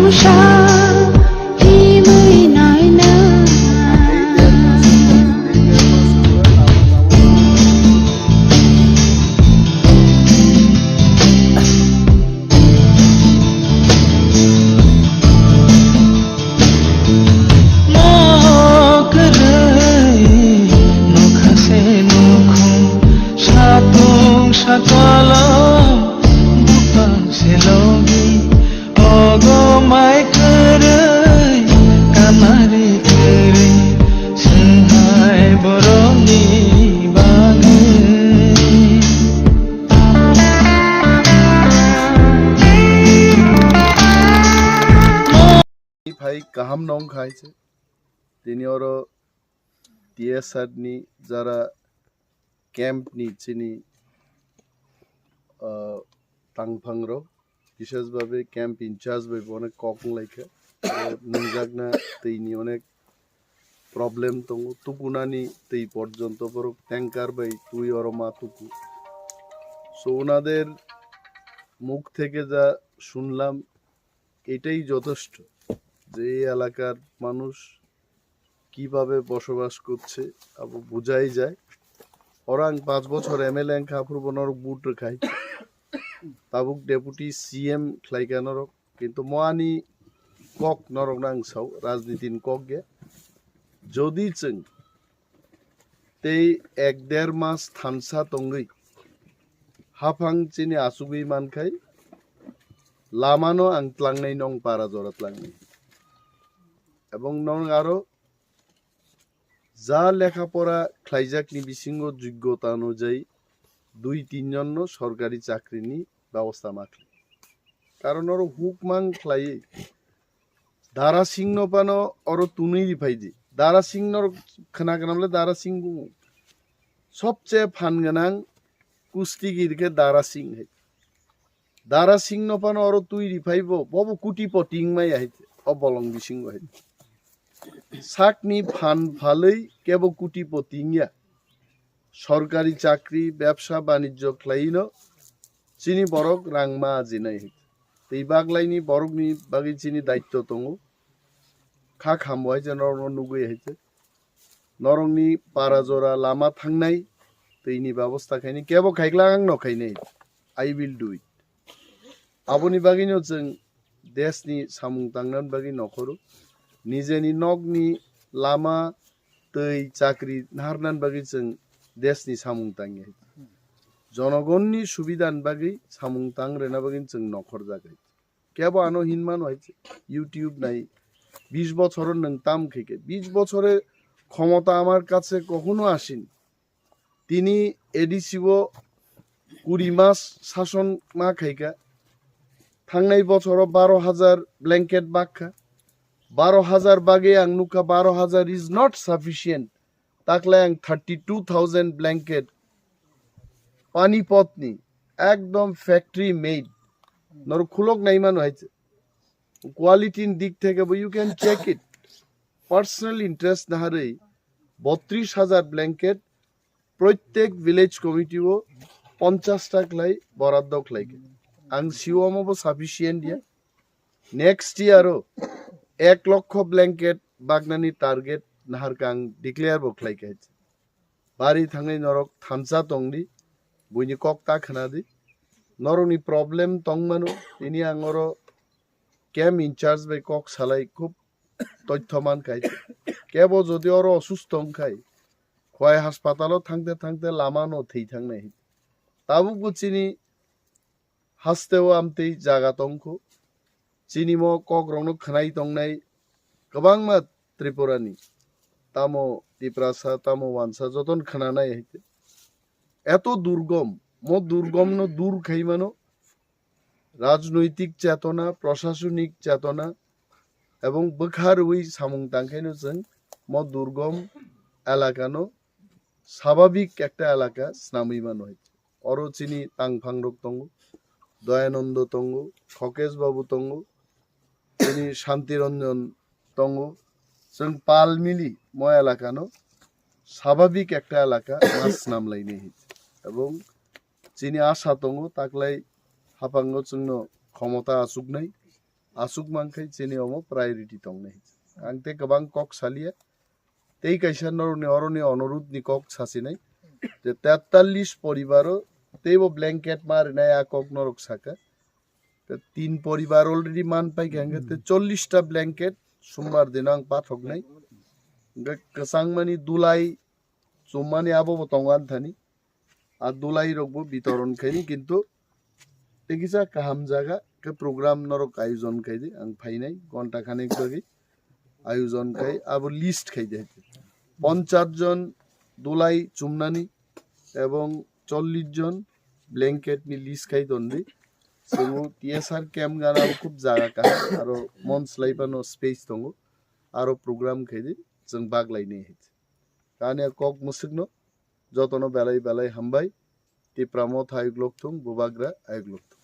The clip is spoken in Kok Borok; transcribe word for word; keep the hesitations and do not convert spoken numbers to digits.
Sa himwi naina. Mokroi nokha se nukhung, satung sakolo bupang se logi, ogo mai kwrwi, kamari kwrwi, swnghai borokni bagwi. Phai kaham nong khai se. Tini oro T S R ni jara camp ni chini, ah, tangphang rok, bishes babe camp in charge bai bono kok wng lai kha. Oro nungjakna twi ni onek problem tongo, tukunani twi porjonto borok tanker bai twi oro ma tuku. So ওনাদের মুখ থেকে যা শুনলাম, এটাই যথেষ্ট যে এই এলাকার মানুষ কিভাবে বসবাস করছে, abo বুঝাই যায়। Orang পাঁচ বছর M L A wngkha, aphuru bono vote rwkhai. Tabuk deputy C M khlaikha norok, kintu mo ani kok norokno ang sao, rajniti ni kok ya. Jodi chwng tei ek der mas thansa tongwi haphang chini achugwi mankhai, lamano ang tlangnai, nong para jora tlangnai. Ebong nong aro ja lekha pora khlaijakni bisingo joggota onujai dui tin jonno sorkari chakrini bebosta ma khlai. Karon oro huk mang khlaiwi Dara Singh no phano oro tunui ri phai di. Dara Singh no khna gwnang le Dara Singh bumo. Sobche phan gwnang kustigir khe Dara Singh hai. Dara Singh no phano oro twi ri phai bo, bo bo kuti poti wng maya hai, o bolong bisingo hai. Sakni phan phalwi kebo kuti poti wng ya. Sorkari chakri, bebsa banijjo khlaino chini borok rang ma ajinai. Tei baglaini borokni bagwi chini daitto tongo. Kha khambo hai je norokno nugwi hai je. Norokni para jora lama thangnai, twini bebosta khainai, kebo khaikla ang no khainai. I will do it. Aboni bagwino chwng desni samung tangnani bagwi nokhoro. Nijeni nokni lama, twi, chakri naharnani bagwi chwng desni samung tangya. Jonogonni subidani bagwi samung tang rwna bagwi chwng nokhorjak hai. Kebo ano hinmano hai, YouTube nai, বিশ বছরে nwng tam khaikhe, বিশ বছরে ক্ষমতা আমার কাছে কখনো আসেনি। Tini A D C o kuri mas sason ma khaikha. Thangnai bochoro baro hajar blanket bakha. Baro hajar bagwi ang nukha, baro hajar is not sufficient. Taklai ang thirty two thousand blanket Panipot ni ekdom factory made. Nor khulok naimano hai. Quality ni dik theke bo you can check it. Personal interest naharwi bottrish hajar blanket prottek village committee o ponchash ta khlai boraddo khlaikha. Ang siwo omo bo sufficient ya. Next year o ek lokho blanket bagnani target naharkha ang declare bo khlaikha. Bari thangnai norok thansa tongdi, buini kok ta khwnadi. Norokni problem tongmano, tini ang oro camp in charge bai kok salai khub toitho mankhai. Kebo jodi oro osusto wngkhai, Khowai haspatalo thangte thangte lamano thwi thangnai. Tabukbo chini hasteo amtwi jaga tongkho. Chini mo kokrokno khwnai tongnai kwbangma Tripurani, tamo Tiprasa, tamo Wansa, jotono khwnanai hai khe. Eto durgom, mo durgomno dur khaimano rajnoitik chetona, prashasonik chetona ebong bwkha rwui samung tangkhaino chwng mo durgom elakano swabhabik ekta elaka swnamwi mano hai. Oro chini tangphangrok tongo, Doyanando tongo, Khokesh Babu tongo, chini Shanti Ranjan tongo. Chwng pal mili mo elakano swabhabik ekta elaka ma swnamlainai hai. Ebong chini asha tongo, taklai haphango chwngno khomota achuknai. aswk mankhe chini omo priority tongnai. Ang tei kwbang kok saliya, tei kaisa norokni oroni onurudhni kok sasinai je tetallis poribaro teibo blanket ma rinai a kok norok saka. Te tin poribar already man paikha hwnkhe te chollish ta blanket sumbar dino ang pathoknai. Hwnkhe kwchangmani dulai chummani abobo tongo anthani. A dulai rokbo bitoron khaini, kintu tei kisa kaham jaga khe program norok ayojon khaidi, ang phainai gonta khanik bagwi ayojon khai abo list khaidi. Ponchas jon dulai chumnani ebong chollish jon blanket ni list khai dondi. Chwng T S R camp gana khub jaga kaham, aro mon slai phano space tongo, aro program khaidi chwng baglaini hai. Kani kok musukno jotono belai belai hambai. Tipra motha ayuk lokthung, bubagra ayuk lokthung.